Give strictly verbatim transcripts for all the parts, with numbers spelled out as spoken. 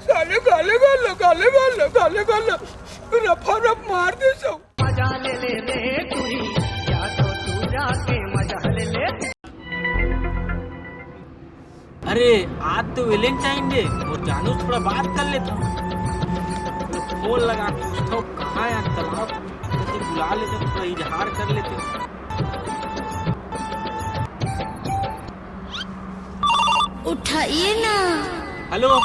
साले गाले गाल, गाले गाल, गाले गाल, रफा रफ मार दे सब। मजा ले ले रे टूरी, या तो तू जाके मजा ले ले। अरे, आज तो Valentine Day, मोर जानू से थोड़ा बात कर लेथंव। फोन लगा के पूछथंव, कहाँ हे आज तालाब? कति बुला लेते, थोड़ा इजहार कर लेते। उठाइए ना। हेलो।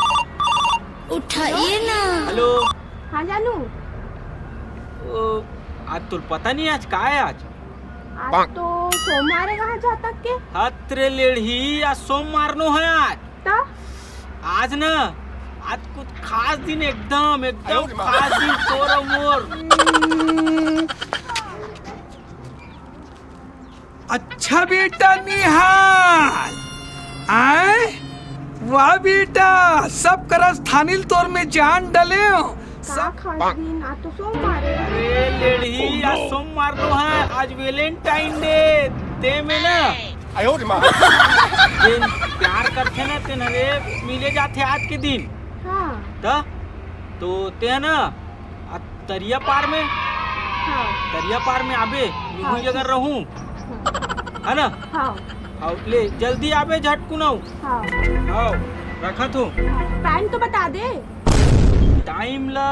उठाइए ना। हेलो। हाँ जानू। ओ, आज तोर पता नहीं आज का हे आज? आज तो सोमवार हे, कहाँ जहाँ तक के? हत रे लेड़ही, आज सोमवार नो हे आज। त? आज ना, आज कुछ खास दिन, एकदम, एकदम खास दिन तोर अउ मोर। अच्छा बेटा निहाल, आय? वाह बेटा, सब करस थानिल तोर में जान डलेंव। का सब खास दिन? आज तो सोमवार हे। अरे लेड़ही, आज सोमवार नो हे, आज Valentine Day, ते में ना आयो रे माँ। जेन प्यार करथे ना, तेन हरे मिले जाथे आज के दिन। हाँ। त? तो ते ना, आ तरिया पार में, हाँ। तरिया पार में आबे, हाँ, उही जगह ठीक। रहूं। हाँ। हे ना? हाँ। हाँ, ले, जल्दी आबे, झटकुन अउ। हाँ। हाँ, रखत हंव। हाँ, time तो बता दे। Time ला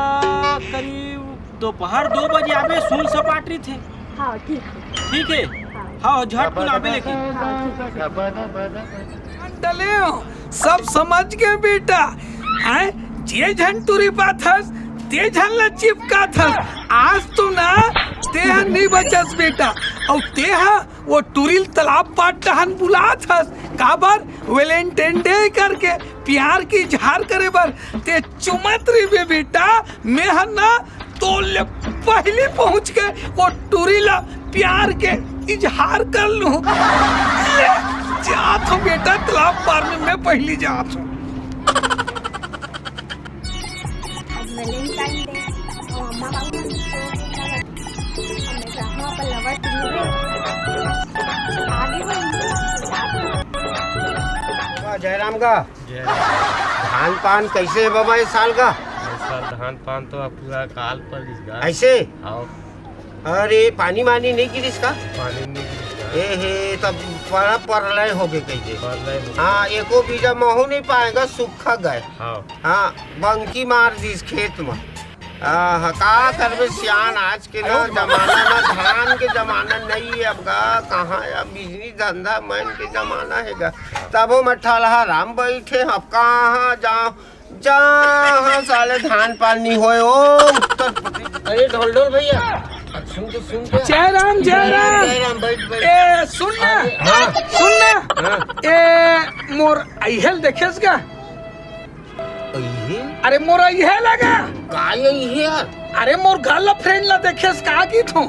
करीब दोपहर दो बजे आबे, सुन सपाट रहिथे। हाँ, ठीक हे। ठीक हे? हाँ। हाँ, झटकुन आबे लेकिन। हाँ, ठीक हे। डलेंव, सब समझ गेंव बेटा। आय, जे झन टूरी पाथस, ते झन ला चिपकाथस। आज तो ना, ते ह नइ बचस बेटा। अउ ते ह वो टूरी ल तालाब पार डहन बुलाथस। काबर? Valentine Day करके, प्यार के इजहार करे बर। ते चुमत रहिबे बेटा, में ह ना तोर ले पहिली पहुंच के वो टूरी ला प्यार के इजहार कर लूं। ले, जात हंव बेटा, तालाब पार में में पहिली जात हंव। आज Valentine Day, अउ अम्मा बाबू मन तो हमेशा हम अपन lover से मिले। आगे वो इनसे बात करते हैं। वाह, जयराम का जय। धान पान कइसे हे बाबा ये साल का? ये साल धान पान तो अब पूरा अकाल पर गिस गा। अइसे? हाँ। अरे, पानी वानी नइ गिरिस का? पानी नइ गिरिस गा। ए हे, तब बड़ा परलय होगे कहिके। परलय होगे। हाँ, एको बीजा महू नइ पाए गा, सुक्खा गय। हाँ। हाँ, बंकी मार दिस खेत म। आहा, का करबे सियान, आज के ना जमाना ना धान के जमाना नइ हे अब गा, कहाँ हे अब business धंधा मन के जमाना हे गा। तभो में ठलहा राम बइठे हंव, अब कहाँ जांव, जहाँ साले धान पान नइ होय, ओ उत्तर प्रदेश। अरे ढोलढोल भइया, सुन तो, सुन तो। जयराम, जयराम। जयराम, बइठ, बइठ। ए, सुन ना। अरे, हाँ। सुन ना। हाँ। ए, मोर अइहे ल देखेस गा? अइहे? अरे मोर अइहे ल गा। का अइहे यार? अरे मोर girlfriend ला देखेस का किथंव?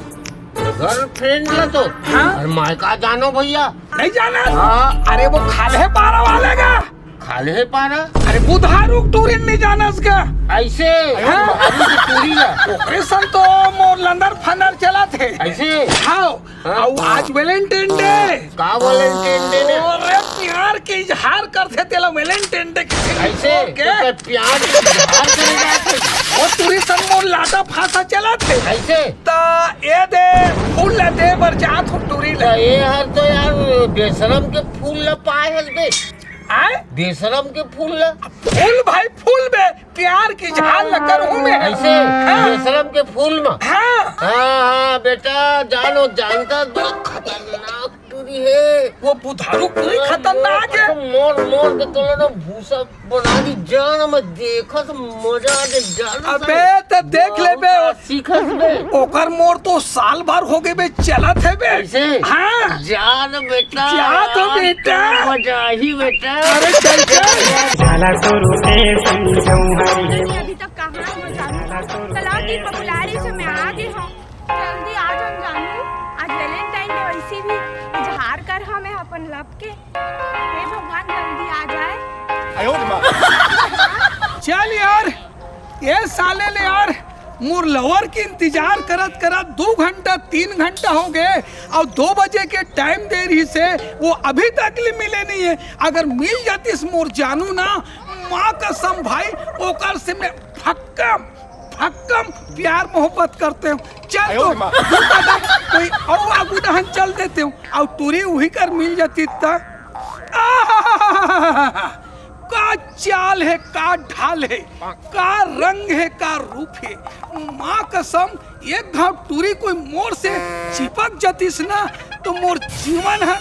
Girlfriend ला तो? हाँ? अरे मैं का जानंव भइया। नइ जानस? हाँ। अरे वो खाल्हे पारा वाले गा। खाल्हे पारा? अरे बुधारू टूरी ल नइ जानस गा। अइसे? हाँ। बुधारू के टूरी ला? ओकरे संग तो मोर लंदर फंदर चलत हे। अइसे? हाँ। हाँ? अउ आज Valentine Day। का Valentine Day? अरे प्यार के इजहार करथे तेला Valentine Day के दिन। अइसे? छोड़ के। तो प्यार के इजहार करे जाथे। वो टूरी संग मोर लाटा फांसा चलत हे। अइसे? त ए दे, फूल ला दे बर जात हंव टूरी ला। त ए हर तो यार बेशरम के फूल ला पाए हस बे। आय? बेशरम के फूल ला। फूल भाई फूल बे। प्यार के इजहार ल करहूं मैं। अइसे? हाँ। बेशरम के फूल म? हाँ। हाँ, हाँ, बेटा, जानो, जानता, बड़ा खतरनाक टूरी हे। वो बुधारू टूरी खतरनाक हे। मोर, मोर के तोला ना भूसा बना दी, जान, मैं देखत मजा आ जाए, जान। अबे, त देख ले बे। सीखत बे। ओकर मोर तो साल भर होगे बे, चलत हे बे। अइसे? हाँ। जा न बेटा। जा तो बेटा। मजा ही बेटा। अरे चल, चल। झाला तो रुके समझौहारी। अभी तक कहाँ हो जानू? तालाब की पपुलारी से मैं आ गई हूँ। जल्दी आ जाओ जानू। आज Valentine Day, वैसे भी इजहार कर हमें अपन love के। हे भगवान, जल्दी आ जाए। चल यार, ए साले ले यार, मोर lover के इंतजार करत करत दू घंटा तीन घंटा होगे, अउ दो बजे के time दे रहिस हे, वो अभी तक ले मिले नइ हे। अगर मिल जातिस मोर जानू ना, माँ कसम भाई, ओकर से मैं भक्कम भक्कम प्यार मोहब्बत करते हूँ। चल तो दू कदम कोई अउ आगू डहन चल देते हूँ। अउ टूरी उही कर मिल जाती त। आहाहाहा! का चाल हे, का ढाल हे, का रंग हे, का रूप हे। माँ कसम, एक घाव टूरी कोई मोर से चिपक जतिस ना, तो मोर जीवन ह,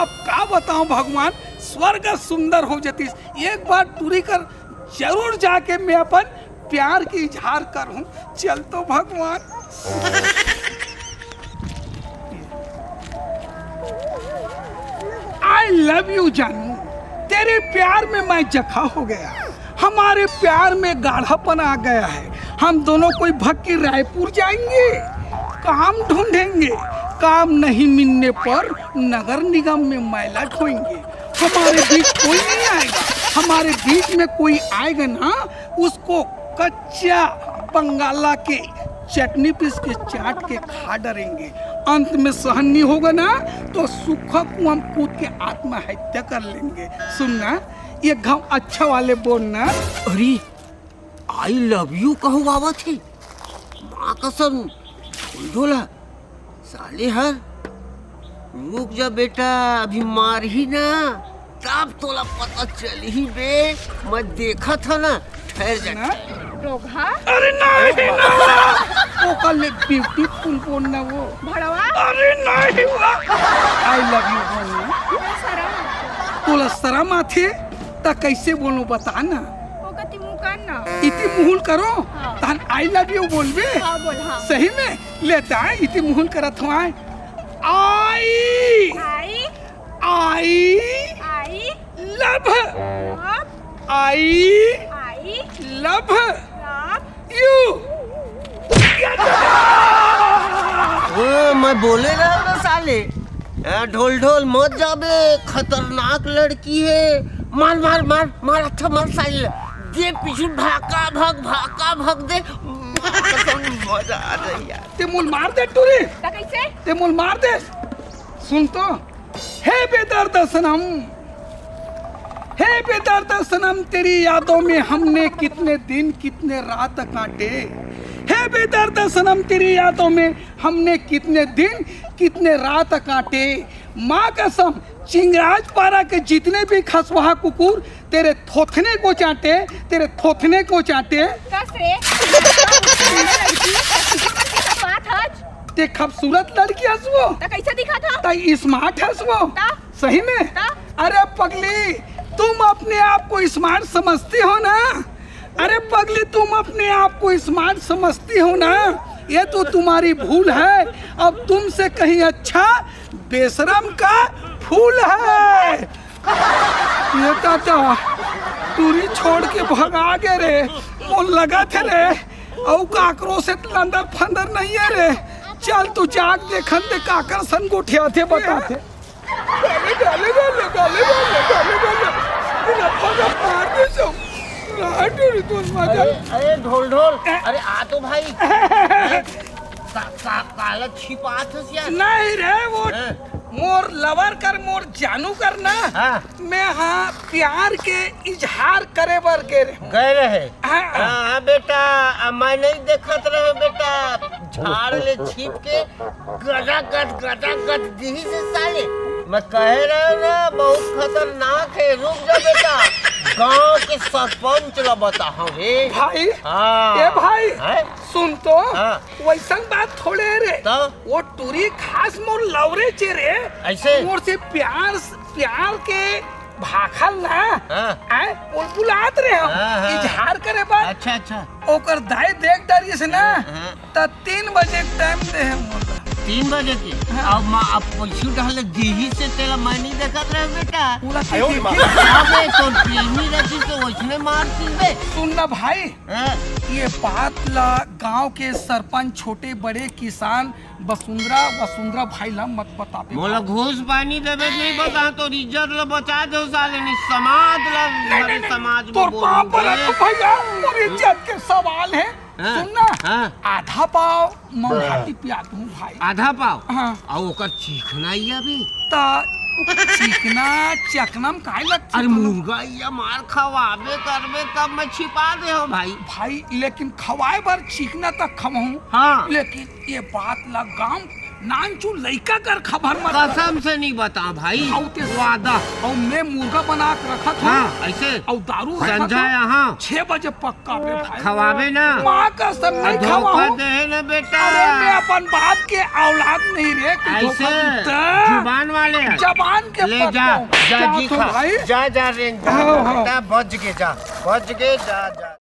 अब का बताऊं भगवान, स्वर्ग सुंदर हो जतिस। एक बार टूरी कर जरूर जाके मैं अपन प्यार के इजहार करूं। चल तो भगवान। I love you जानू, तेरे प्यार में मैं जखा हो गया, हमारे प्यार में गाढ़ापन आ गया है। हम दोनों कोई भग के रायपुर जाएंगे, काम ढूंढेंगे, काम नहीं मिलने पर नगर निगम में मैला ढोएंगे। हमारे बीच कोई नहीं आएगा, हमारे बीच में कोई आएगा ना, उसको कच्चा बंगाला के चटनी पीस के चाट के खा डरेंगे। अंत में सहन नहीं होगा ना, तो सूखा कुआं में कूद के आत्महत्या कर लेंगे। सुनना, ये घाव अच्छा वाले बोलना। अरे, I love you कहू आवत हे। माँ कसम, ढोला, साले हर, रुक जा बेटा, अभी मारही ना, तब तोला पता चलही बे। मैं देखत ह ना, ठहर जा। ना? रोगहा? अरे नहीं, नहीं। वो कल ले beautiful बोलना वो। भड़वा? अरे नहीं हुआ। I love you बोलना। तोला शरम आथे? तोला शरम आथे, त कैसे बोलूं बता ना। ओकर इति मुंह कर ना। इति मुहुल करो, हाँ। तहन I love you बोलबे। हाँ, बोल, हाँ। सही में? ले त आय, इति मुहुल करत हंव आय। I, I, I, I love, love, I, I love, love you। ओ, मैं बोले रहे ना साले। ए, ढोल ढोल मत जाबे, खतरनाक लड़की हे। मार, मार, मार, मार, अच्छा मार साले। दे पीछू भाका भग, भाका भग दे। मार कसम मजा आ जाही यार। ते मोला मार दे टूरी। त कैसे? ते मोला मार दे। सुन तो, हे बेदर्द सनम, हे बेदर्द सनम, तेरी यादों में हमने कितने दिन, कितने रात काटे। हे बेदर्द सनम, तेरी यादों में हमने कितने दिन, कितने रात काटे। माँ कसम, चिंगराजपारा के जितने भी खसवाहा कुकुर तेरे थोथने को चाटे, तेरे थोथने को चाटे। कस रे, लड़की, बात हज। ते खूबसूरत लड़की हस वो। त कैसे दिखत ह? त smart हस वो। त? सही में? त? अरे पगली, तुम अपने आप को smart समझती हो ना? अरे पगली, तुम अपने आप को smart समझती हो ना? ये तो तुम्हारी भूल है। अब तुमसे कहीं अच्छा बेशरम का फूल है। ये दादा, टूरी छोड़ के भगा गे रे। मोला लगथे रे, अउ काकरो से लंदर फंदर नहीं हे रे। चल तो जाके देखन दे काकर सन गोठियाथे बताथे। गाले, गाले, गाले, गाले, गाले, गाले, गाले। बिना पगा मार दे सब। रात रे तू मजा। अरे, अरे, ढोल, ढोल। अरे, आ तो भाई। का, का, काला छिपात हस यार? नहीं रे, वो हैं? मोर lover कर, मोर जानू कर ना। हाँ। मैं हाँ प्यार के इजहार करे बर गे रहे हंव। गए रहे? हाँ। हाँ, हाँ बेटा, अब मैं नहीं देखत रहे बेटा, झाड़ ले छिप के गटागट, गटागट दिही से साले। मैं कहे रहे ना, बहुत खतरनाक हे। रुक जा बेटा, गांव के सरपंच ला बताहूं हे। भाई, हाँ। ए भाई, हैं? सुन तो, हाँ। वैसन बात थोड़े हे रे। तो? वो टूरी खास मोर lover चे रे। ऐसे? मोर से प्यार, प्यार के भाखल ना, हाँ। आय, बुलबुलात रहे हम, हाँ, हाँ। इजहार करे बर। अच्छा, अच्छा। ओकर दाई देख डरिस ना, हाँ, हाँ। त तीन बजे के time दे हे मोला। तीन बजे के? हाँ। अब माँ, अब पैसू डाले दीही से तेला मैं नहीं देखत रहे बेटा। पूरा आयो रे माँ। अबे तो प्रेमी रहती तो वैसने मारती बे। सुन ना भाई, हाँ। ये बात ला गांव के सरपंच, छोटे बड़े किसान, बसुंधरा, वसुंधरा भाई ला मत बताबे मोला भाई। घूस पानी देबे नहीं बता, तोर इज्जत ला बचा दे साले, नहीं समाज ला, नहीं, हमारे नहीं, नहीं, समाज में तोर बोलूं पाप बे। ला तो भैया, तोर इज्जत के सवाल हे। हाँ, सुन ना, हाँ। आधा पाव मौहाटी पिया दूं भाई। आधा पाव? हाँ। अउ ओकर चीखना ही अभी। त चिकना चकना म काय लगथे अरे तोला? मुर्गा या मार खवाबे करबे तब मैं छिपा दे हो भाई। भाई, लेकिन खवाए बर चिकना तक खवाहूं। हाँ। लेकिन ये बात ला गांव नानचु लइका कर खबर मत कर। कसम से नहीं बता भाई। अउ ते वादा। अउ मैं मुर्गा बना के रखत हूँ। हाँ, ऐसे। अउ दारू रखत संझा हूँ। यहाँ। छह बजे पक्का बे भाई। खवाबे ना। माँ कसम नहीं धोखा खवाऊं। दे ना बेटा। अरे मैं अपन बाप के औलाद नहीं रे, कि ऐसे धोखा दूं त? जुबान वाले हैं। जबान के ले जा, पक्का। जा जा जी तो खा। भाई। जा, जा रेंज, जा, हाँ, हाँ। बेटा, बच के जा, बच के जा, जा।